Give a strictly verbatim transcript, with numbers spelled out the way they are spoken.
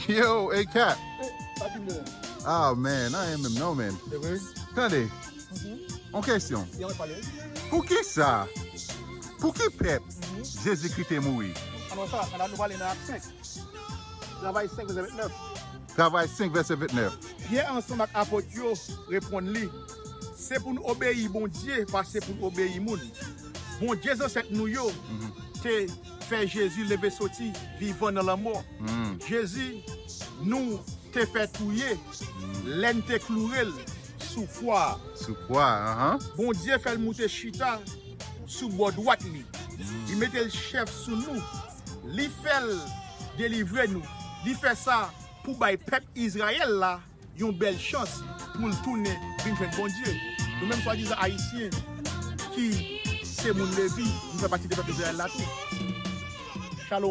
Yo, hey, Cap. Sa di m de. Oh, man, I am him, no, man. Se vre? Tande, yon kesyon. Yon pale. Poukisa? Pou ki pèp Jezikri te mouri? Anon sa, anon nou pale nan Ak senk. Travay senk, vèsè vennèf. Travay senk, vèsè vennèf. Pyè ansanm ak apot yo reponn li, se pou n obeyi Bondye pase pou n obeyi moun. Bondye zansèt nou yo te fè Jezi leve soti vivan nan lanmò. Jezi nou te fè touye lè n te kloure l sou kwa a. Sou kwa, ahan. Bondye fè l moute chita sou bò dwat li. Li mete l chèf sou nou. Li fè l delivre nou. Li fè sa pou bay pèp Izrayèl la yon bèl chans pou l tounen vin jwenn Bondye. Nou menm swadizan Ayisyen ki se moun Levi, nou fè pati de pèp Izrayèl la tou.